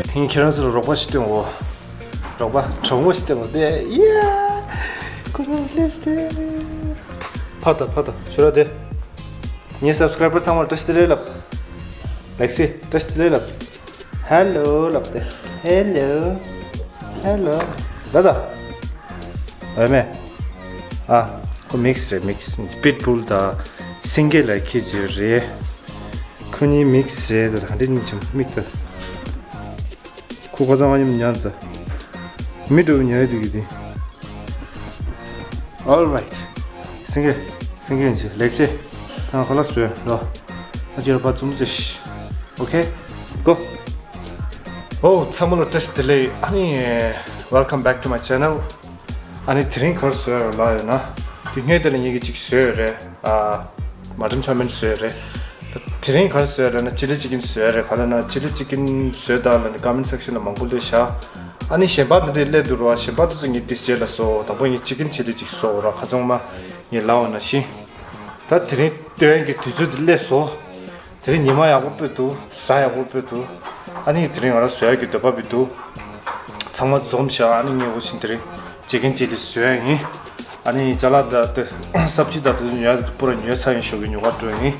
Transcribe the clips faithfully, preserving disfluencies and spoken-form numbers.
ཕིང་ཁྱེད་རང་ཚོ་ལ་རོགས་པ་ཞིག་སྟོན་འོ། རོགས་པ་གྲོགས་མོ་ཞིག་སྟོན་འོ་དེ་ཡ། ཁོ་རང་ལེས་ཏེ། ཕར་ད་ཕར་ད་ཁྱོད་ར་དེ། ངའི་སབ་སི་ཀ་རའི་བར་ཚང་མར་བཀྲ་ཤིས་བདེ་ལེགས་ལབ། ལེགས་སི་བཀྲ་ཤིས་བདེ་ལེགས་ལབ། ཧེ་ལོ་ལབ་སྟེ། ཧེ་ལོ། ཧེ་ལོ། ད་ད། ཨ་མེ། ཨ། ཁོ་མིག་སི་རེད་མིག་སི། པིཊ་བུལ་དང་སེང་གེ་ལ་ཁྱི་ཅིག་རེད། ཁོ་གཉིས་མིག་སི་རེད་ད་ག་འདྲ་གཉིས་ཀྱང་མིག་ད། ཁོ་ཁ་སང་ང་མཉམ་ཉར་ད། མི་འགྲོ་ཉར་ཡོད་དུས་ཀྱི་དེ། All right. སེང་གེ་སེང་གེ་ཡིན་ཆེ་ལེགས་སེ། ཁྱེད་རང་ཁོ་ལ་སྤྲོད་ལོ། ཨ་ཅེ་ར་པ་ཙུམ་ཙེ་ཤི། Okay. Go. ཨོ་ཚང་མ་ལ་བཀྲ་ཤིས་བདེ་ལེགས། ཨ་ནི། Welcome back to my channel. ཨ་ནི་དེ་རིང་ག་རེ་བཟོས་ཡོད་ལབ་ཡོད་ན། དེ་སྔོན་དེ་ལ་ངེད་ཀྱིས་གཅིག་བཟོས་ཡོད་རེད། ཨ། མ་ཊན་ཆའོ་མིན་བཟོས་ཡོད་རེད། ད་དེ་རིང་ག་རེ་བཟོས་ཡོད་ལབ་ན་ཅི་ལི་ཅི་ཀིན་བཟོས་ཡོད་རེད། ག་ལབ་ན་ཅི་ལི་ཅི་ཀིན་བཟོས་དང་ལབ་ནས་ཀོ་མེན་ཊི་སེག་ཤན་ལ་མང་པོ་སླེབས་ཤག་ཨ་ནི་གཞན་པ་དེ་འདྲས་སླེབས་འདུག་ར། གཞན་པ་དེ་ཚོ་ངས་དེ་རྗེས་ལ་བཟོ། དང་པོ་ངས་ཅི་ཀིན་ཅི་ལི་ཅིག་བཟོ་ར། ཁ་ཚང་མ་ངས་ལབ་ཡོད་ནང་བཞིན། ད་དེ་རིང་སྟོན་གྱི་དུས་ཚོད་དེ་སླེབས་སོང་། དེ་རིང་ཉི་མ་ཡག་པོ་སྤོས་འདུག་གཟའ་ཡག་པོ་སྤོས་འདུག་ཨ་ནི་དེ་རིང་ང་རང་བཟོ་ཡག་གི་འདོད་པ་སྤེལ་འདུག་ཚང་མ་འཛོམས་ཤག་ཨ་ནི་ངས་འོ་བཞིན་དེ་རིང་ཅི་ཀིན་ཅི་ལི་བཟོ་ཡག་ཡིན། ཨ་ནི་ཅ་ལག་དང་དེ་སབ་ཇི་དང་དེ་ཚོ་ཉོ་ཡག་དེ་པུ་ར་ཉོས་ཚར་ཡིན། ཞོགས་ཀྱི་ཉོ་གར་འགྲོ་ཡིན།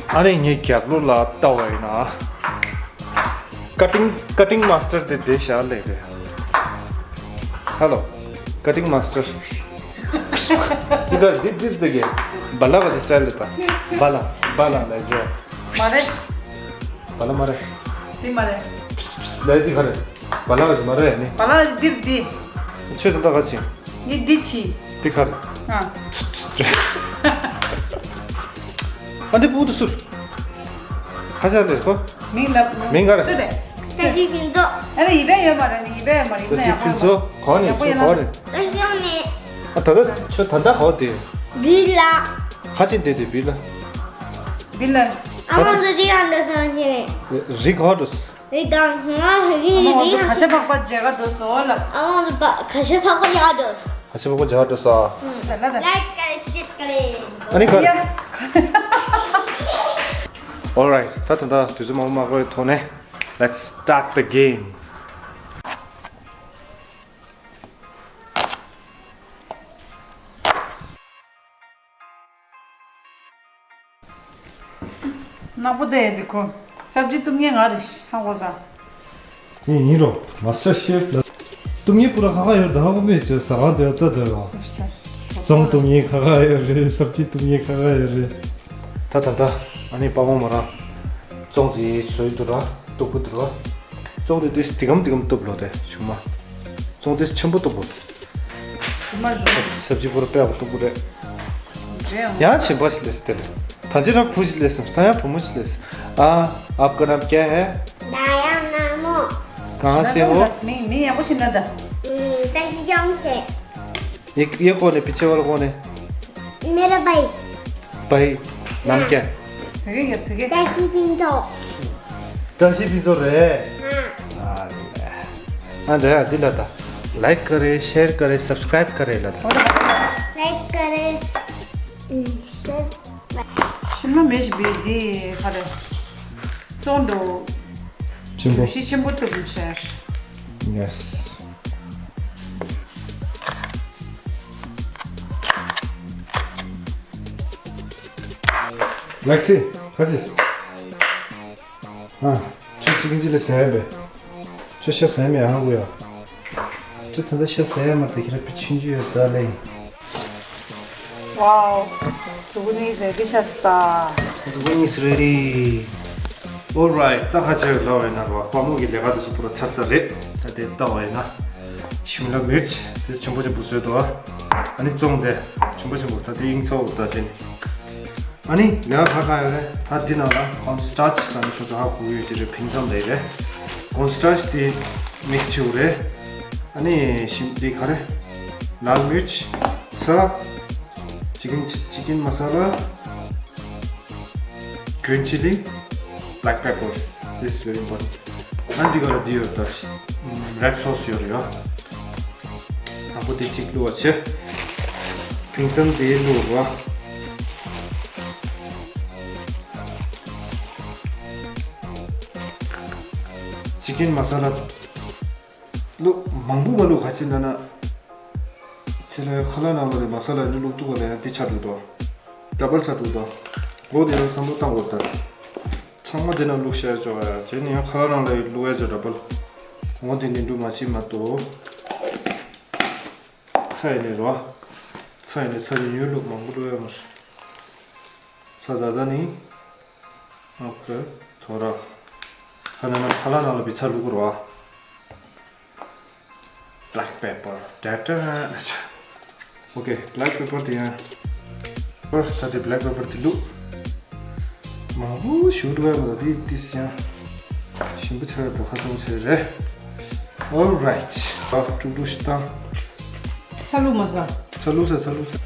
ཨ་ནི་ངས་རྒྱབ་ལོགས་ལ་ལྟ་བ་ཡིན་ན། Cutting cutting master དེ་བསྡད་ཤག་ལེགས་རེད། Hello. Cutting master. འདི་ག་འདི་འདིར་འདི་གས། བ་ལ་བ་ཅི་སི་ཊའིལ་རེད་ད། བ་ལ་བ་ལ་ལ་ཇོ། མ་རེད། བ་ལ་མ་རེད། འདི་མ་རེད། ལ་འདི་ག་རེད། བ་ལ་བ་ཅི་མ་རེད་ནི། བ་ལ་བ་ཅི་འདིར་འདི། ཆོས་དོན་དག་ག་ཅི། འདི་འདི་ཅི། འདི་ག་རེད། ཨ། ཨ་འདི་པུ་དུ་སུར། ཁ་ཤ་ལེར་ཁོ། མིང་ལབ། མིང་ག་རེད། སུ་རེད། ཏ་ཤི་ཕིན་ཙོ། ཨ་རེ་ཡི་བས་ཡོད་མ་རེད་ནི་ཡི་བས་ཡོད་མ་རེད། ཏ་ཤི་ཕིན་ཙོ། གོ་ནི་ཡག་པོ་ཡོད་ན། གོ་རེད། ཏ་ཤི་ཡོང་ནི། ཨ་ད་ལྟ་ཁྱོད་ད་ལྟ་གོ་དེ། བི་ལ། ཧ་ཅི་དེ་དེ་བི་ལ། བི་ལ། I want to be on the sun here. རི་གོ་འགྲོ། རི་དང་ང་རི་རི། ཁ་ཤས་འཕགས་པ་མཇལ་ག་འགྲོ་སོང་ལ། I want to ཁ་ཤས་འཕགས་པ་མཇལ་ག་འགྲོ། ཁ་ཤས་འཕགས་པ་མཇལ་ག་འགྲོ་སོང་། ལ་ལ། ལའིཀ་ཀ་རེ་ཤེར་ཀ་རེ། ཨ་ནི་ག་རེ། Alright. ད་ད་ད་དུས་ཚོད་མང་པོ་མ་འགོར་བའི་ཐོག་ནས། Let's start the game. ནག་པོ་དེ་ཡ་དེ་ཁོ། སབ་ཇི་གཏུབ་མཁན་ང་རེད་ཧ་གོ་ས། ཡིན་ཡིན་རོ། མ་སི་ཊར་ཤེཕ་ལ། གཏུབ་མཁན་པུ་ར་ཁ་ཁ་ཡོད་ད་ཧ་གོ་མེད་ཅེས་ཟ་ག་དེ་ལྟ་དེ་རོ། ཙོང་གཏུབ་མཁན་ཁ་ཁ་ཡོད་རེད། སབ་ཇི་གཏུབ་མཁན་ཁ་ཁ་ཡོད་རེད། ད་ད་ད། ཨ་ནི་པ་ཝང་མ་ར། ཙོང་དེ་བཟོས་འདུག་ར། སྟུག་པོ་འདུག་ར། ཙོང་དེ་དེ་དེ་གམ་དེ་གམ་གཏུབ་ལོ་དེ་ཆུང་མ། ཙོང་དེ་ཆེན་པོ་གཏུབ་པོ། སབ་ཇི་པུ་ར་དཔེ་ཡག་པོ་གཏུབ་པོ་རེད། རེད། ཡང་ཆེན་པོ་ཞིག་ལས་སི་དེ་རེད། ད་ཅི་ར་བུ་ཞིག་ལས་སམ། ད་ཡང་བུ་མོ་ཞིག་ལས། ཨ། आपका नाम क्या है? दाया नामो। कहाँ से हो? མིང་མིང་ཡག་པོ་ཞིག་ན་ད། ཏ་ཤི་ཡོང་སེ། ये ये कौन है? पीछे वाला कौन है? मेरा भाई। भाई। नाम क्या है? དེ་ག་ཡ་དེ་ག་ཏ་ཤི་ཕིན་ཙོ། ཏ་ཤི་ཕིན་ཙོ་རེད། ཨ་ལེ། ཨ་འདྲ་ཡ་འདི་ལ་ད། ལའིཀ་ཀ་རེ། ཤེར་ཀ་རེ། སབ་སི་ཀ་རའིབ་ཀ་རེ་ལ་ད། ལའིཀ་ཀ་རེ། ཤེར། ཤི་མ་མེ་ཞིག་བི་འདི་ག་རེ། ཙོང་འགྲོ། ཆེན་པོ། གྲུ་བཞི་ཆེན་པོ་གཏུབ་ཤར། Yes. ལེགས་སི། ཁ་ཅིས། ཨ། ཁྱོད་ཅི་གིན་ཅི་ལས་ཟ་ཡ་བས། ཁྱོད་ཤ་ཟ་ཡ་མེད་ཧང་གོ་ཡ། ཁྱོད་ད་ལྟ་ཤ་ཟ་ཡ་མ་ད་ཁྱེད་ར་པི་ཆུན་ཅུ་ཡོད་ད་ལེ། Wow. ཙུ་གུ་ནི་རེ་གི་ཤ་ཟ་ད། ཙུ་གུ་ནི་སི་རེ་རི། Alright. ད་ཁ་ཆེ་ལ་བས་ན་རོ་པ་མོ་གི་ལས་ཀ་དེ་ཚོ་པུ་ར་ཚར་ཚར་རེད། ད་དེ་ལྟ་བས་ན། ཤིམ་ལ་མིར་ཆི་དེ་ཆེན་པོ་ཆེན་པོ་བཟོས་འདུག་ཨ། ཨ་ནི་ཙོང་དེ་ཆེན་པོ་ཆེན་པོ་ད་དེ་ཡིན་ཚོ་ད་དེ་ནི། ཨ་ནི་ལས་ཀ་ཁ་ཁ་ཡོད་རེད། ད་འདི་ནང་ལ་ཀོན་སི་ཊར་ཆི་ད་ནི་ཁྱོད་ཚོ་ཧ་གོ་ཡོད་ཀྱི་རེད། ཕིང་ཚང་ལས་རེད། ཀོན་སི་ཊར་ཆི་དེ་མིག་སི་བྱེད་དགོས་རེད། ཨ་ནི་ཤིང་འདི་ག་རེ། ལཱལ་མིར་ཆི། ཚྭ། ཅི་ཀིན་ཅི་ཀིན་མ་ས་ལ། གྷི་རིན་ཆི་ལི། Black peppers. This is very important. ཨ་འདི་ག་ལ་འདི་ཡོད་ད། རེཌ་སོ་སི་ཡོད་རེད་ཡ། དང་པོ་དེ་གཅིག་བླུགས་པ་བྱེད། ཕིང་ཚང་དེ་བླུགས་པ། ཆ་ ཅི་ཀེན་མ་ས་ལ་བླུགས། མང་པོ་མ་བླུགས། ག་ཅི་ལབ་ན། ཁ་ལར་ནང་ལ་རེ་མ་ས་ལ་རེ་བླུགས་འདུག་ག་ལ་ཡང་འདི་ཆགས་འགྲོ་འདུག་ཌ་བལ་ཆགས་འགྲོ་འདུག་འོ་དེ་ཡང་བསམ་བློ་བཏང་དགོས་ད། ཚང་མ་དེ་ནང་བླུགས་བཞག་ཆོག་ཡ། བྱས་ནས་ཡང་ཁ་ལར་ནང་ལ་བླུགས་ཡ་ཆོག་ཌ་བལ། འོ་དེ་ནི་འགྲུབ་མ་བྱེད་མ་གཏོགས། ཚྭ་ཡི་ནི་རོ། ཚྭ་ཡི་ནི་ཚྭ་ཡི་ཡོད་བླུགས། མང་པོ་བླུགས་ཡ་མ་རེད། ཚྭ་ཛ་ཛ་ནི། ཨོ་ཁེ། ཐོ་ར། ཁ་ལར་ནང་ཁ་ལར་ནང་ལ་བི་ཚྭ་བླུགས་རོ། Black pepper. ཏ་ཏ། ཨོ་ཁེ། Black pepper དེ་ཡང་། ཨོ་ད་དེ་black pepper དེ་བླུགས། མང་པོ་ཞིག་བླུགས་ཡ་མ་རེད། དེ་དེ་ཡང་ཞིམ་པོ་ཆགས་ཡ་དང་ཁ་སང་ཆགས་ཡ་རེད། Alright. ཨ་དཀྲུག་དཀྲུག་ཞིག་བཏང་། ཚྭ་བླུགས་མ་ཟ། ཚྭ་བླུགས་ས། ཚྭ་བླུགས་ས།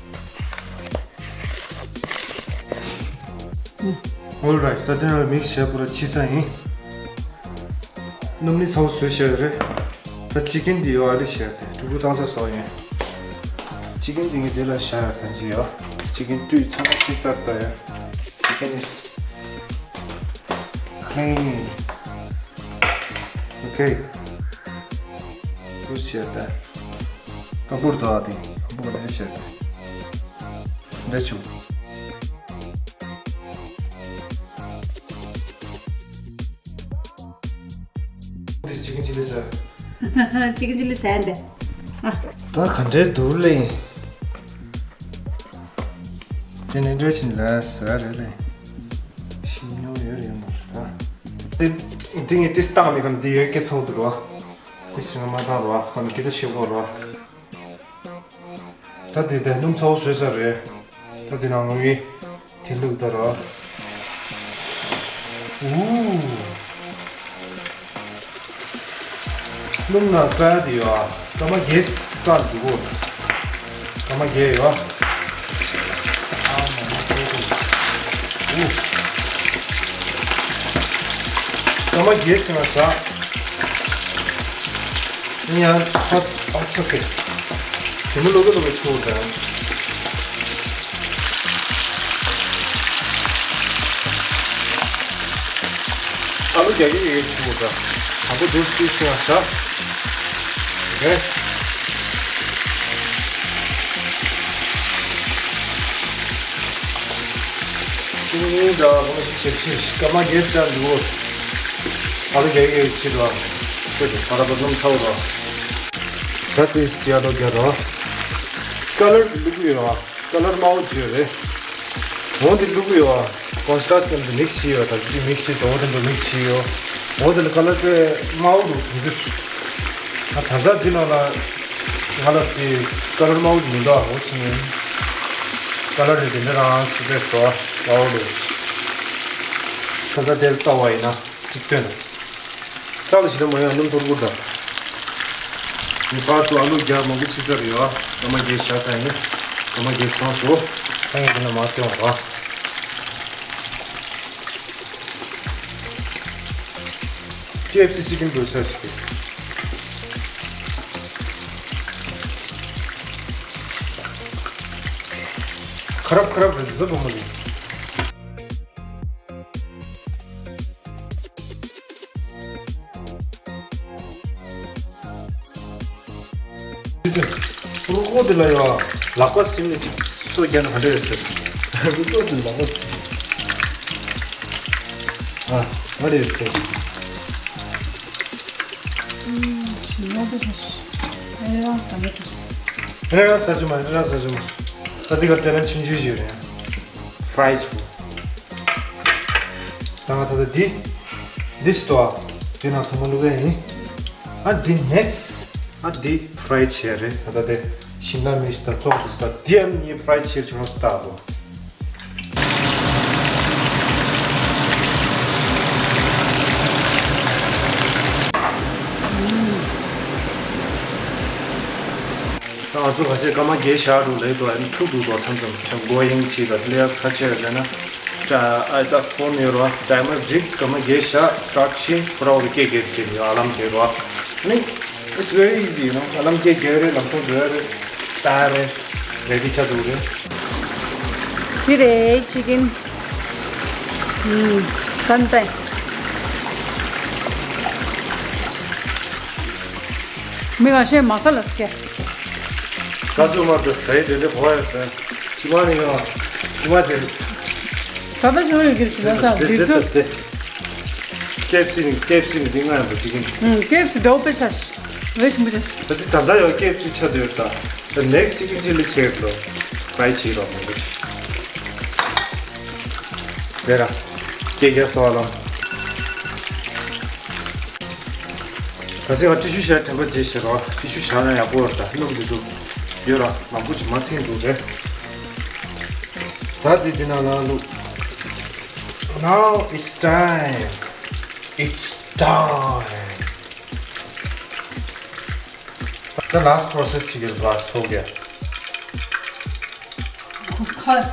Alright. ད་དེ་ནང་ལ་མིག་སི་བྱས་པོ་ར་ཕྱི་ཚྭ་ཡིན། སྣུམ་ནི་ཚ་བོ་བཟོས་བཞག་ཡོད་རེད། ད་ཅི་ཀེན་འདི་ཡོད་ཨ་རི་བྱས་ཏེ་དུ་རུ་བཏང་ས་བཟོ་ཡིན། ཅི་ཀེན་འདི་ངས་དེ་ལ་བཞག་ཡོད་ད་ཅི་ཡོད། ཅི་ཀེན་བཀྲུས་ཚང་མ་ཕྱི་ཚྭ་ལྟ་ཡ། Chicken is clean. Okay. ཀུ་ཤུ་ཡ་ད། ཀ་པུར་དོ་ཨ་དེ། ཀ་པུར་ལས་བྱས་ད། འདྲ་བྱུང་། འདི་ཅི་ཀེན་ཅི་ལི་ཟ། ཅི་ཀེན་ཅི་ལི་ཟ་འདི། ཨ། ད་ག་འདྲའི་འདུག་ལེ། དེ་ནས་འདྲ་ཕྱིན་ལ་ཟ་རེད་ལེ། ཤི་མྱོང་ཡོད་རེད་མ་རེད་ད། འདི་འདི་ངས་ཏིས་བཏང་མི་གམ་འདི་ཡོད་སྐད་ཚོགས་འདུག་རོ། ཏིས་ང་མ་བཏང་རོ། ཁོ་ནི་སྐད་ཆ་ཤེས་གོ་རོ། ད་དེ་དེ་སྣུམ་ཚ་བོ་བཟོས་ཚར་རེད། ད་དེ་ནང་ངའི་དེ་བླུགས་ད་ར། ཨུ། སྣུམ་ནང་བཀྲ་དེ་ཡོད་ཨ། སྐར་མ་བརྒྱད་བཀྲ་འཇུག་གོ། སྐར་མ་བརྒྱད་ཡོད་ཨ། ཨ་མ་མ་ཁོ་ཁོ། ཨུ། སྐར་མ་བརྒྱད་ཟིན་ན་ཟ། ཡང་ཧོ། ཨོ་ཚོ་ཀེ། དེ་མོ་ལོག་གི་ལོག་གི་ཆུ་དང་། ཨ་ལུ་རྒྱག་གི་ཡོད་ཆུ་དང་། དང་པོ་འདུག་སྤྲུལ་ཤིང་ང་ཤ། ཨོ་ཁེ། ཤིང་ནི་འདྲ་བ་གོ་ཤི་ཤེབ་ཤི་སྐར་མ་བརྒྱད་ཟ་འདུག་ཨ་ལུ་རྒྱག་གི་ཡོད་ཆུ་དང་། ཁྱོད་དུ་ཕ་ར་པ་སྣུམ་ཚ་བོ་དང་། ད་དེ་སི་ཅི་ཨ་ལོ་རྒྱ་རོ། ཀ་ལར་དེ་བླུག་གི་ཡོད་ཨ། ཀ་ལར་དམར་པོ་བྱས་ཡོད་རེད། འོ་དེ་བླུག་གི་ཡོད་ཨ། ཀོན་སི་ཊར་ཊི་དེ་མིག་སི་བྱས་ཡོད། ད་ཅི་མིག་སི་བྱས་འོ་དེ་འདྲ་མིག་སི་བྱས་ཡོད། འོ་དེ་ལ་ཀ་ལར་དེ་དམར་པོ་འདུག་དེ་འདྲ། ད་ད་ལྟ་འདི་ནང་ལ་ང་ལ་དེ་ཀ་ལར་དམར་པོ་མི་འདུག་ཨ། འོ་ཅི་ནས་ཀ་ལར་དེ་དེ་འདྲ་རང་ཅི་བས་སོ་དམར་པོ་འདུག་ད་ལྟ་དེར་ལྟ་བ་ཡིན་ན་གཅིག་སྟོན། ཙག་ལ་ཞིག་ལ་མ་ཡོང་སྣུམ་ཐོར་བུར་དང་། ངས་པར་དུ་ཨ་ལུ་རྒྱ་མང་པོ་ཕྱི་ཚར་ཡོད་ཨ། སྐར་མ་བརྒྱད་བཞག་ཚར་ཡིན། སྐར་མ་བརྒྱད་ཚང་སོ། ད་ངས་འདི་ན་མ་སྟོན་བ། ཀེ་ཨེཕ་སི་ཅི་ཀེན་འགྲོ་ཚར་ཞིག་གི། ཁ་རབ་ཁ་རབ་རེད་འདུག་བུ་མོ་ལི། རུ་ཀོ་དེ་ལ་ཡོད། ལག་པ་སིམ་ནས་ཅིག་སོ་རྒྱག་ན་ག་འདྲ་ཡོད་ཟེར། རུ་ཀོ་དེ་ལག་པ་སིམ། ཨ། ག་འདྲ་ཡོད་ཟེར། ཨུམ། ཞིམ་པོ་ཞིག་ཨེ་རང་ཟ་མི་ཐུབ། ཨེ་རང་ཟ་རྒྱུ་མ་རེད། ཨེ་རང་ཟ་རྒྱུ་མ་རེད། ད་འདི་ག་དེ་རིང་ཆུང་ཆུང་ཞིག་རེད། ཕ་རའི་ཆུ། ད་ང་ད་ལྟ་འདི། འདི་ཞིག་ཏོ། འདི་ནང་ཚང་མ་བླུགས་ཡ་ཡིན། ཨ་འདི་ནེག་སི་ཊི། ཨ་འདི་ཕ་རའི་བྱས་རེད། ད་ལྟ་དེ་ཤིམ་ལ་མིར་ཅི་དང་ཙོག་ཏུ་ད་འདི་ཡང་ངས་ཕ་རའི་བྱས་བྱུང་སོ་ད་ལོ། ད་ང་ཚོ་ཁ་ཤས་སྐར་མ་བརྒྱད་བཞག་འདུག་ལེགས་འདུག་ཨ་ནི་འཁྲུག་འདུག་དོ་མཚམས་མཚམས་ཁྱབ་མགོ་གཡེང་བྱེད་དང་ལས་ཡ་ཁ་ཆེ་རེད་ན། ཨ་ད་ཕོན་ཡོད་རོ། ཊའི་མར་འཇིག་སྐར་མ་བརྒྱད་བཞག་སི་ཊར་ཊི་བྱེད་ཁོ་ར་བོ་གི་སྐད་རྒྱག་གི་ཡོད། ཨ་ལམ་རྒྱག་རོ། ཨ་ནི་it's very easy, you know. ཨ་ལམ་སྐད་རྒྱག་རེད། ལམ་སང་འགྲོ་ཡ་རེད། ད་རེད། རེ་ཌི་ཆགས་འདུག་རེད། འདི་རེད། ཅི་ཀེན། ཨུམ། ཀན་པན། མི་ང་ཤེས་མ་ས་ལ་སྐྱེ། ས་ཆུ་མར་དུ་ཟས་དེ་འདྲ་བོ་ཡོད་ཟེར། ཁྱི་མ་ནི་ཡང་ཁྱི་མ་ཟེར། ས་ད་ཤོ་ཡོད་ཀྱི་ཞིག་ན་ས་དེ་འདི་ཚོ། དེ་ཀེབ་སི་ནི་ཀེབ་སི་ནི་འདི་ང་ཡང་འདི་ཅི་གིན། ཀེབ་སི་འདྲ་བོ་དཔེ་ཆ་ཞིག་བེ་ཞིམ་པོ་ཆ་ཞིག་ད་འདི་ད་ལྟ་ཡང་ཀེབ་སི་ཆ་དུ་ཡོད་ད། The next chicken chili ཆེད་དུ་fry བྱེད་རོགས་མོ་གི། དེ་ར་ཀེ་རྒྱ་སོ་ལ། ད་ཅི་ང་ཏི་ཤུ་ཤ་དྲན་པ་བྱེད་ཤེས་རོགས། ཏི་ཤུ་བཞག་ན་ཡག་པོ་རེད། ད་སྣུམ་འདི་ཚོ་ཡོད་ར་མང་པོ་ཅིག་མ་འཐེན་འདུག་རེད། ད་འདི་འདི་ན་ལ་བླུགས། Now it's time. It's time. The last process ཅིག་ཡོད་པ་སོགས་ཡ། ཁ་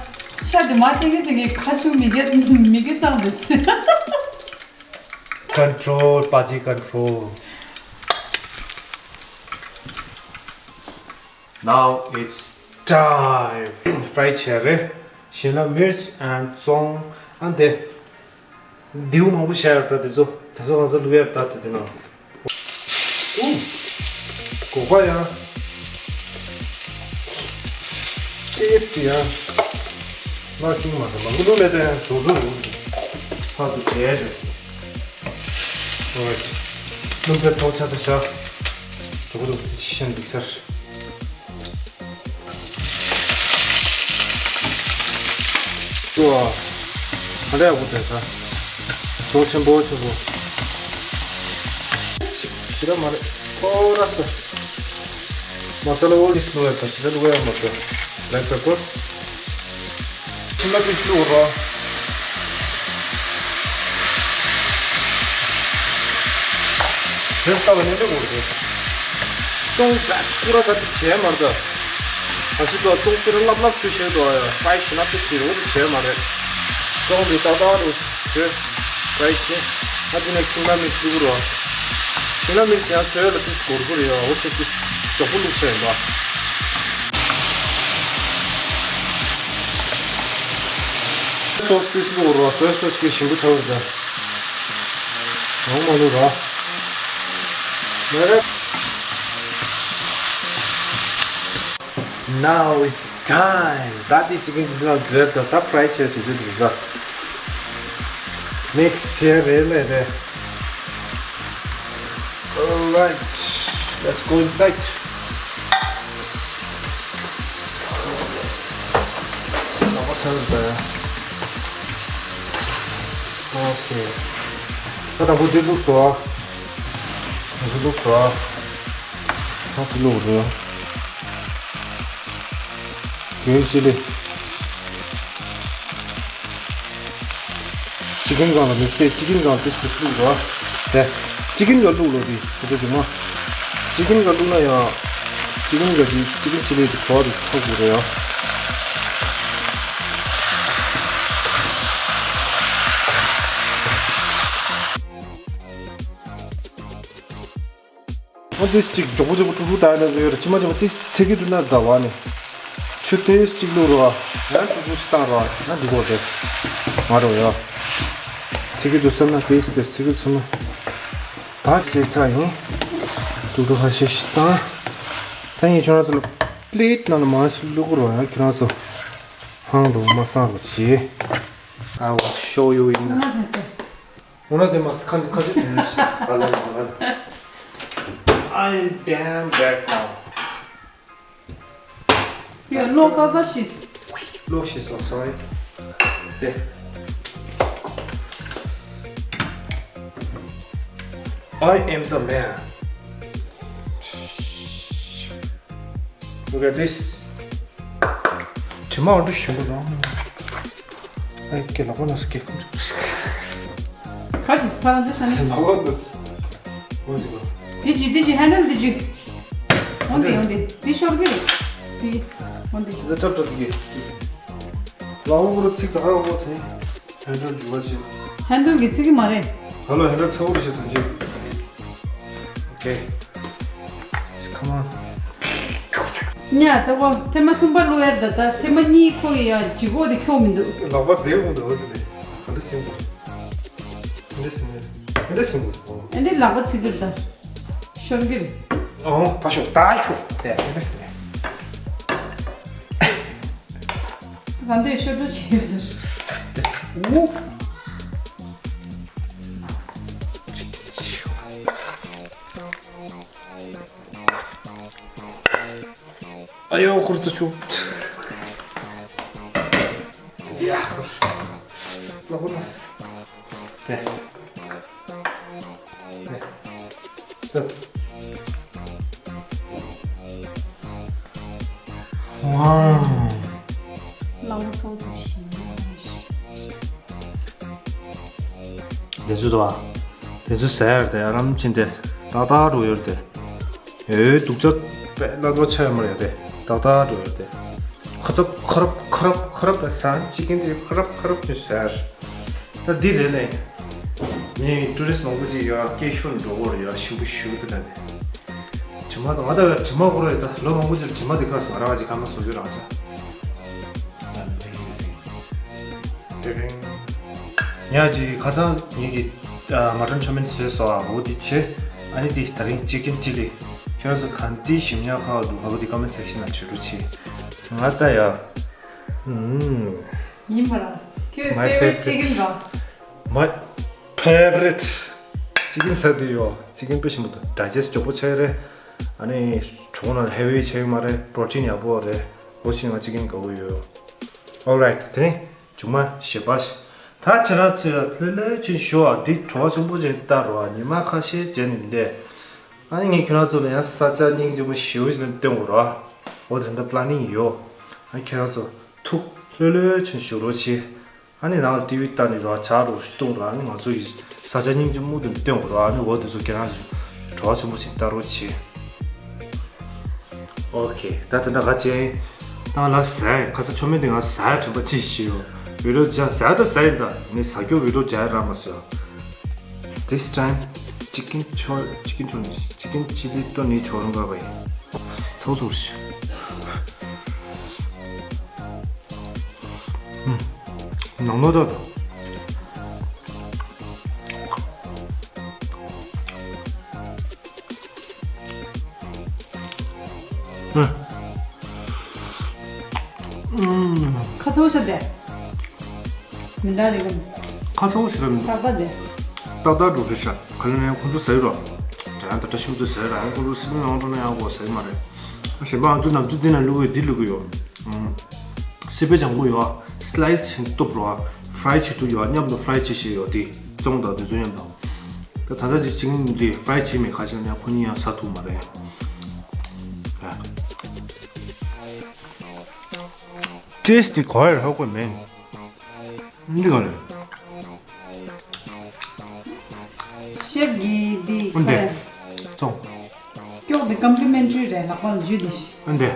ཤ་དེ་མ་ཏིང་ངེ་ཏིང་ངེ་ཁ་ཆུ་མི་རྒྱ་མི་རྒྱ་བཏང་དེ་སི། Control, Paji, control. Now it's time. Fry བྱས་རེད། ཞེ་ལ་མིར་ཆི་and ཙོང་ཨ་འདེ། མདེའུ་མང་པོ་བཞག་ཡོད་ད་དེ་ཚོ། དེ་ཚོ་གང་ས་བླུག་ཡ་ད་དེ་དེ་ན། ཨུ། སྒོག་པ་ཡང་། ཏེས་ཀྱི་ཡང་། ལ་ཅིང་མ་ཟ་མ་གུ་ལུ་ལེ་ཏེ་ཡང་དུ་དུ་རུ། ཕ་དུ་བྱས་རེད། ཨོ། སྣུམ་པའི་ཚོགས་ཆ་ཚ་ཤ། དུ་གུ་ལུ་ཕྱི་ཤན་འདུག་ཚར། ཏོ། ཨ་རེ་ཡག་པོ་དེ་ས། ཚོགས་ཆེན་པོ་ཆེན་པོ། ཞི་ར་མ་རེད། ཁོ་ར་ས། མ་ས་ལ་འོ་ལིས་ལུ་ཡ་ད་ཞི་ར་ལུ་ཡ་མ་ཏོ། Black pepper. ཤིམ་ལ་མིར་ཆི་བླུག་རོགས། དེ་ལྟ་བ་ནི་འདྲ་དགོས་རེད། སྟོང་ཀ་ཀུ་ར་ད་དེ་བྱས་མ་རེད་ད། ཨ་ཤི་དོ་སྟོང་ཅི་ར་ལབ་ལབ་ཚུལ་བྱས་དོ་ཡ་ཕ་ཡི་ཤི་ན་དེ་ཞི་རོ་དེ་བྱས་མ་རེད། སྟོང་དེ་ཏག་ཏག་རུ་བྱས་ཕ་ཡི་ཤི། ཨ་དེ་ནས་ཤིམ་ལ་མིར་ཆི་བླུག་རོགས། ཤིམ་ལ་མིར་ཆི་ཡང་ཚོས་ལ་དེ་སྒོར་སྒོར་ཡོད་འོ་ཚོ་དེ་མགྱོགས་པོ་བླུག་ཤ་ཡིན་པ། སོ་སི་དེ་བླུག་རོགས། སོའི་སོ་སི་དེ་ཞིམ་པོ་ཆགས་རེད་ད། ཡང་མ་ལུས་ར། ལས་རེད། Now it's time. ད་དེ་ཅི་གིན་འདི་ལ་འཛེར་ད་ད་ཕ་རའི་བྱས་དུས་དུས་འདི་ལ་མིག་སི་བྱས་རེད་ལས་རེད། Alright, let's go inside. ལག་པ་ཚར་འདུག་ད་ཡ། ཨོ་ཁེ། ད་དང་པོ་འདི་བླུགས་སོ། འདི་བླུགས་སོ། ད་འདི་བླུགས་རེད། གྲི་ཡན་ཅི་ལི། ཅི་ཀིན་སྒང་ལ་མི་ཚེ་ཅི་ཀིན་སྒང་ཏིས་ཏིས་བླུགས་རོགས། དེ། ཅི་ཀིན་ག་བླུགས་ལོ་དེ་དེ་ཚོ་ཅི་མ། ཅི་ཀིན་ག་བླུགས་ན་ཡང་། ཅི་ཀིན་ག་དེ་ཅི་ཀིན་ཅི་ལི་དེ་བྲོ་བ་དེ་ཐོག་དགོས་རེད་ཡ། ཨ་ཏིས་ཅིག་མགྱོགས་པོ་མགྱོགས་པོ་ཀྲུ་ཀྲུ་བཏང་ཡ་ལ་ཡོད་རེད། ཅི་མ་ཅི་མ་ཏིས་ཚེ་གི་དུ་ན་ད་བ་ནི། ཆུ་ཏིས་ཅིག་བླུགས་རོགས། ཡང་ཀྲུ་ཀྲུ་ཞིག་བཏང་རོགས་ན་འགྲིག་གོ་རེད། མ་རོ་ཡ། ཚེ་གི་དུ་སེམས་ན་ཏིས་ཏིས་ཚེ་གི་དུ་སེམས་ན། ད་ཟས་ཚར་ཡིན། ཀྲུ་ཀྲུ་ཧ་ཤེ་ཞིག་བཏང་། ད་ཡིན་ཁྱོད་རང་ཚོ་ལ་པླེ་ཊི་ནང་ལ་མ་ཞིག་བླུགས་རོགས་ཡ། ཁྱོད་རང་ཚོ་ཧང་ལོ་མ་སང་རོགས་བྱེད། I will show you in. འོ་ན་ཟེར་མ་སི་ཁ་ཁ་ཆུ་དེ་ནས་ཨ་ལ་ལ་ལ། I am damn bad now. ཡ་ལོག་ད་ད་ཤིས། ལོག་ཤིས་སོང་སོ་རི། དེ། I am the man. Look at this. དྲི་མ་འོ་འདྲ་ཞིམ་པོ་རང་། ཨེ་ཀེ་ལག་པ་ན་སྐེ། ཁ་ཅིག་ཕ་རང་ཅི་ཤ་ནི། ལག་པ་ན་སྐེ། འོ་འདི་གོ། འདི་ཅི་འདི་ཅི་ཧན་ཌལ་འདི་ཅི། འོ་འདི་འོ་འདི་འདི་ཤོར་གི་རེད། འདི་འོ་འདི། འདི་ཏྲབ་ཏྲབ་འདི་གི། ལག་པ་རུ་ཚིག་ག་ཧ་གོ་ཐེ། ཧན་ཌལ་འཇུ་བ་ཅི། ཧན་ཌལ་གི་ཚིག་གི་མ་རེད། ཧ་ལོ་ཧན་ཌལ་ཚ་བོ་རུ་ཤེས་དང་ཅི། Okay. Come on. ཉ་ད་གོ་ཐེངས་མ་གསུམ་པ་བླུག་ཡར་ད་ད་ཐེངས་མ་གཉིས་ཁོ་ཡི་ཡ་ལྗིད་ཁོག་དེ་ཁྱོག་མི་འདུག་ལག་པ་བདེ་འོང་འདུག་འོ་དེ་ནས་ག་འདྲ་ཟིན་འདུག་ག་འདྲ་ཟིན་འདུག་ག་འདྲ་ཟིན་འདུག་ཨེ་འདྲའི་ལག་པ་ཚིག་གིར་ད་ཤོར་གི་རེད། ཨོ་ད་ཤོག་ད་ཤོག་དེ་དེ་རེད་ཟེར། ད་འདོད་ཤོག་འགྲོ་བྱེད་ཡོད་ཟེར། ཨུ། ཨ་ཡོ་ཁུར་ཚོ་ཆུ། ཡ། ལོག་ནས། དེ། དེ། ཝའོ། ལའོ་ཚོ་ཚོ་ཞིང་། དེ་ཚོ་དང་། དེ་ཚོ་ཟེར་ཏེ་ཨ་རམ་ཕྱིན་ཏེ་ཏག་ཏག་འགྲོ་ཡོད་དེ། ཨེ་སྡུག་ཅག་པའི་ལ་ལོ་ཆ་ཡོད་མ་རེད་དེ། ཏག་ཏག་འགྲོ་ཡོད་དེ། ཁ་ཚབ་ཁ་རབ་ཁ་རབ་ཁ་རབ་ལ་ཟ་ཅི་ཀིན་དེ་ཁ་རབ་ཁ་རབ་ཅིག་ཟེར། ད་འདི་རེད་ནས། ངས་ཊུ་རི་སི་མང་པོ་ཅིག་ཡོད་སྐད་ཤོར་འགྲོ་གོ་རེད་ཡ་ཞུ་གི་ཞུ་གི་འདུག་ད་ནས། དྲི་མ་དང་ང་ད་དྲི་མ་གོ་རེད་ད་ལོ་མང་པོ་ཅིག་དྲི་མ་དེ་ཁ་སང་རང་ཅིག་ཁ་མ་སོ་ཅོ་རང་ཅག་ཉག་ཅིག་ཁ་སང་ངེད་ཀྱི་མ་ཊན་ཆོ་མིན་བཟོས་སོ་ཨ་འོ་དེ་བྱེད། ཨ་ནི་དེ་ད་རིང་ཅི་ཀིན་ཅི་ལི། ཁྱོད་ཚོ་གང་དེ་ཞིམ་ཉག་ཁ་བ་འདུག་ཨ་འོ་དེ་ཀོ་མེན་སེག་ཤན་ལ་བྲིས་རོགས་བྱེད། ང་ད་ཡ། ཨུམ། ཡིན་པ་ར། ཁྱོད་My ཕེ་ཝ་རི་ཊི་ཅི་ཀིན་ར། My favorite chicken ཟ་དེ་ཡོ། ཅི་ཀིན་དཔེ་ཞིམ་པོ་འདུག་ཌའི་ཇེ་སི་ཊི་མགྱོགས་པོ་ཆགས་རེད། ཨ་ནི་གྲོགས་ནང་ཧེ་བི་ཆགས་ཡོད་མ་རེད། པྲོ་ཊིན་ཡག་པོ་རེད། འོ་ཅི་ང་ཅི་ཀིན་དགའ་བོ་ཡོད། Alright དེ་ནི་མཇུག་མ་ཞེས་པ་ཞིག་ད་ཁྱེད་རང་ཚོས་ལྷོད་ལྷོད་ཅིག་ཞུ་ཨ། འདི་བྲོ་བ་ཆེན་པོ་ཅིག་ལྟ་རོགས་ཉི་མ་ཁ་ཤས་རྗེས་ནས་འདས། ཨ་ནི་ངས་ཁྱེད་རང་ཚོ་ལ་ཡང་ས་ཆ་སྙིང་རྗེ་མོ་ཞེ་པོ་ཞིག་ལ་སྟོན་དགོས་རོགས། འོ་དེ་འདྲ་པི་ལ་ནིང་ཡོད། ཨ་ཁྱེད་རང་ཚོ་ཐུགས་ལྷོད་ལྷོད་ཅིག་བཞུགས་རོགས་བྱེད། ཨ་ནི་ནང་ལ་ཊི་ཝི་ལྟ་ནས་རོགས་ཇ་རོགས་ཤིག་བཏུང་རོགས། ཨ་ནི་ང་ཚོ་ཡི་ས་ཆ་སྙིང་རྗེ་མོ་དེ་སྟོན་དགོས་རོགས། ཨ་ནི་འོ་དེ་ཚོ་ཁྱེད་རང་ཚོ་བྲོ་བ་ཆེན་པོ་ཞིག་ལྟ་རོགས་བྱེད། ཨོ་ཁེ། ད་དེ་འདྲ་ག་ཅན། ད་ང་ལ་ཟས་ཁ་ཚ་ཆོ་མེད་དེ་ང་ཟས་དྲན་པ་ཅི་ཞིག་ཡོད། བི་ཌི་ཡོ་བྱ་ཟས་ད་ཟས་ཡིན་ད། ངས་ཟ་རྒྱུ་བི་ཌི་ཡོ་བྱ་ར་མ་སོ། This time chicken chor chicken chor chicken chili ཏོ་ནི་ཆོ་རུང་ག་བའི། ཚོ་ཚོ་ཞིག་ནང་ལོ་ད། ཁ་ཚ་བོ་ཤ་དེ། མི་འདྲ་རེད་གམ། ཁ་ཚ་བོ་ཤ་རེད་མི་འདུག་ཏག་ཏག་དེ། ཏག་ཏག་འགྲོ་རེད་ཤག་ག་ལ་ནས་ཁོང་ཚོ་ཟེར་རོགས། དྲན་ད་ལྟ་ཤུགས་ཚོ་ཟེར་ར་ཁོང་ཚོ་སྲིད་པའི་ནང་འགྲོ་ན་ཡག་པོ་ཟེར་མ་རེད། ཞེན་པ་ང་ཚོ་ནམ་རྒྱུན་འདི་ན་བླུག་གི་འདི་བླུག་གི་ཡོད། སི་པན་ལྗང་གུ་ཡོད། སི་ལའི་སི་བྱས་གཏུབ་རོགས། ཕ་རའི་བྱེད་དུ་ཡོད། མཉམ་དུ་ཕ་རའི་བྱེད་ཤེས་ཡོད་དེ། བཙོང་དང་དེ་ཚོ་མཉམ་དང་། ད་ད་ལྟ་དེ་ཅིང་འདི་ཕ་རའི་བྱེད་མེད་ཁ་ཅིག་ནས་ཁོ་གཉིས་ཡང་ཟ་ཐུབ་མ་རེད། ཏེས་ཏི་གོ་ཡར་ཧོ་གོ་མེན། འདི་ག་རེད། ཤེབ་ཀྱིས་འདི་ཨ་འདི། ཁ་ཚོང་། ཀྱོག་འདི་ཀམ་པི་ལི་མེན་ཊི་རི་རེད་ལག་པ་ལ་འཇུས་འདི། ཨ་འདི།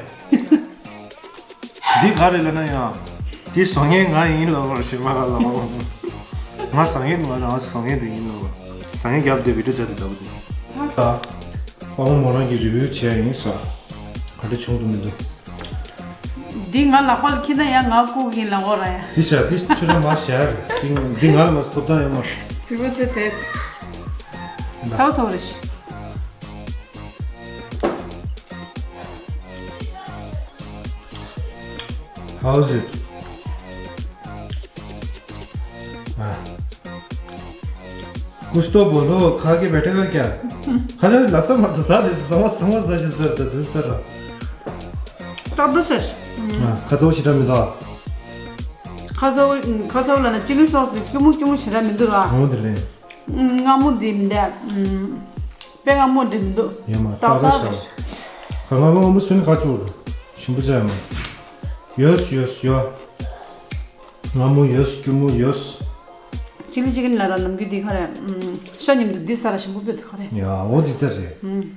འདི་ག་རེད་ལབ་ན་ཡང་། འདི་བཟོ་མཁན་ང་ཡིན་ལབ་པར་ཞེས་མ་ལབ་ལ། ང་བཟོ་མཁན་ང་རང་བཟོ་མཁན་དེ་ཡིན་ལབ་པ། བཟོ་མཁན་རྒྱབ་འདི་བི་ཌི་ཡོ་བྱ་དེ་འདྲ་པོ་འདུག་ད། དཔའ་མོ་མོ་རང་གི་རི་བིའུ་བྱས་ཡིན་ས། ག་འདྲ་བྱུང་འདུག་མི་འདུག་འདི་ང་ལག་པ་ལ་འཁྱེར་ན་ཡང་ང་ལྐུགས་ཡིན་ལབ་དགོས་ར་ཡ། འདི་བྱ་འདི་ཁྱོད་རང་མ་བྱ་རེད། འདི་འདི་ང་ལ་མ་ཐོབ་ཐང་ཡོད་མ་རེད། ཚིག་པ་ཚེ་བྲེལ། ད་ཚ་བོ་ཚ་བོ་རེད་ཤི། How's it? कुछ तो बोलो, खा के बैठेगा क्या? खा ले, लसा मत, सा दे, समोसा, समोसा से सर, तो दूसरा। ཏག་ཏག་ཤ་ཤ། ཁ་ཚ་བོ་ཞེ་དྲག་མི་འདུག་ཁ་ཚ་བོ་ཁ་ཚ་བོ་ལ་ན་ཅི་ལི་སོགས་དེ་སྐྱུར་མོ་སྐྱུར་མོ་ཞེ་དྲག་མི་འདུག་ར། འོ་དེ་ལས། མངར་མོ་དེ་མི་འདུག་དཔེ་མངར་མོ་དེ་མི་འདུག་ཡ་མ་ཏག་ཏག་ཏག་ཤ། རེད། ཁ་མངར་མོ་མངར་མོ་སུན་ཁ་ཅུར། ཞིམ་པོ་ཅག་ཡ་མ། ཡོས་ཡོས་ཡོ། མངར་མོ་ཡོས་སྐྱུར་མོ་ཡོས། ཅི་ལི་ཅི་ཀིན་ལ་ར་ནམ་རྒྱུན་དེ་ཁ་རེད། ཤ་མཉམ་དུ་འདི་ས་ར་ཞིམ་པོ་དཔེ་དེ་ཁ་རེད། ཡ་འོ་དེ་ལྟར་རེད།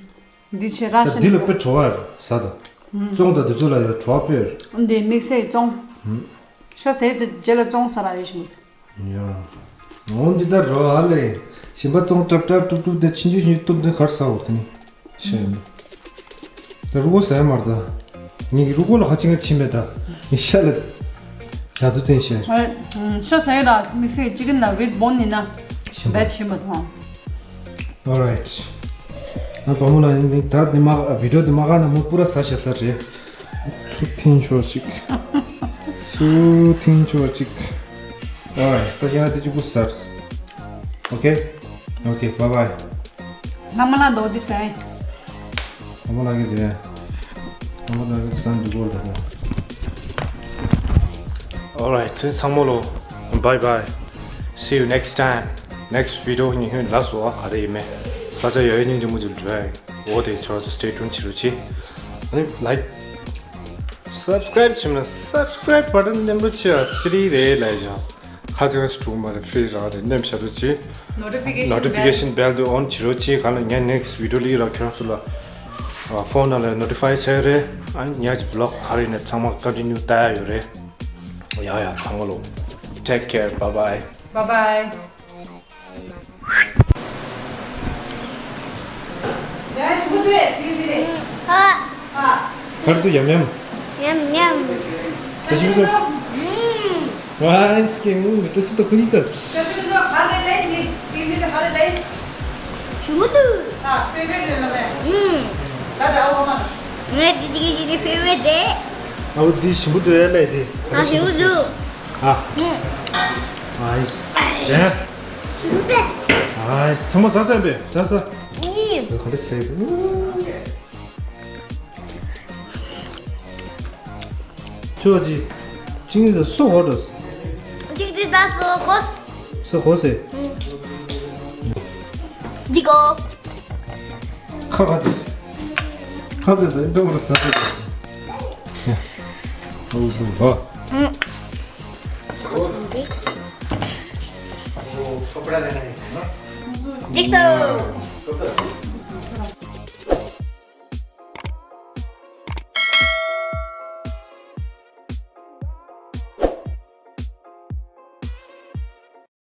འདི་ཆེ་ར་ཤ་འདི་ལ་དཔེ་བྲོ་བ་ཟ་དང་། བཙོང་དང་དེ་ཚོ་ལ་ཡང་བྲོ་བ་དཔེ། འདི་དམིགས་བསལ་བཙོང་། ཤ་ཟས་ཚེ་རྗེས་ལ་བཙོང་ས་ར་ཡོད་ཞིམ་པོ། ཡ། འོ་འདི་ལྟར་རོ་ཨ་ལེ། ཞིམ་པ་བཙོང་ཀྲབ་ཀྲབ་ཀྲུབ་ཀྲུབ་དེ་ཆུང་ཆུང་ཆུང་ཀྲུབ་དེ་གར་ཟ་འོ་དེ་ནི། ཤེས་མི། ད་རུ་གོ་ཟ་ཡ་མར་ད། ངས་རུ་གོ་ལ་ཧ་ཅི་ང་ཆི་མེད་ད། ངས་ཤ་ལ། ཇ་དུ་བསྟན་ཤེས། ཤ་ཟ་ཡ་ར་དམིགས་བསལ་ཅི་ཀིན་ན་བིད་བོན་ཡིན་ན། ཞིམ་པ། བེད་ཞིམ་པ་དང་། Alright. ང་བུ་མོ་ལ་ཡིན་ད་ནི་མ་བི་ཌིའོ་འདི་མ་ག་ན་མོ་པུ་ར་ཟ་བྱ་ཚར་རེད། ཚུར་འཐེན་ཆོག་ཅིག་ཚུར་འཐེན་ཆོག་ཅིག་ཨ་ད་ཡང་དེ་གཅིག་པུ་ཟ། ཨོ་ཁེ། ཨོ་ཁེ། བཱའི་བཱའི། ལྷ་མོ་ལ་འདོགས་དེ་ཟེར། ལྷ་མོ་ལ་གི་ཟེར། ལྷ་མོ་ལ་གི་ཟ་འདི་གོ་ལ་གོ། Alright, ཚང་མ་ལོ། Bye bye. See you next time. Next video ཉི་ཤུ་ལ་སོ་ག་རེ་ཡིན་མེད། ས་ཆ་ཡོད་ཡོད་སྙིང་རྗེ་མོ་ཅིག་འགྲོ་ཡ་ཡིན། འོ་དེ་ཆོག་ཅིག་stay tuned བྱེད་རོགས་གྱིས། ཨ་ནི་like subscribe བྱེད་མ་subscribe button མནན་པ་བྱེད་ཡ་free རེད་ལབ་ཡ། ཁ་ཅིག་སྒྲུག་མ་རེད། free རང་རེད། མནན་བྱ་རོགས་གྱིས། Notification bell. Notification bell དེ་on བྱེད་རོགས་གྱིས། གང་ལ་ངས་next video ལི་ར་ཁྱོད་ཚོ་ལ་phone ནང་ལ་notify བྱས་རེད། ཨ་ནི་ངས་ཀྱི་vlog ག་རེ་ནས་ཚང་མ་continue ལྟ་ཡ་ཡོད་རེད། ཡ་ཡ་ཚང་མ་ལོ། Take care. Bye bye. Bye bye. ཁར་དུ་ཡམ་ཡམ། ཉམས་ཉམས། ད་ཞིག་ཚོ། ཝའི་སྐྱེ་ངུ་མི་ཏི་སུ་ཏོ་ཁུ་ནི་ཏོ། ཞུ་མུ་དུ། ངས་དེ་དེ་དེ་དེ་favorite རེད། ཨ་བོ་དེ་ཞུ་མུ་དུ་ཡ་ལས་དེ། ཨ་ཞུ་མུ་དུ། ཨ། ཨའི་སི། ཨ་ཞུ་མུ་དུ། ཨའི་སི་ཚང་མ་ཟ་ཟ་བས་ཟ་ཟ། ཨིན། ག་འདྲ་ཟེར། ཁྱོད་ཀྱིས་ཅིང་ཟེར་སུ་ཧོ་འགྲོ། ཅིག་ཏི་ད་སོ་གོ། སུ་ཧོ་ཟེར། འདི་གོ། ཁ་ཁ་ཅིག་ཁ་ཅིག་ཟེར་འདི་མོ་ཟ་ཅིག་ཧོ་ཧོ། འདི་སོ།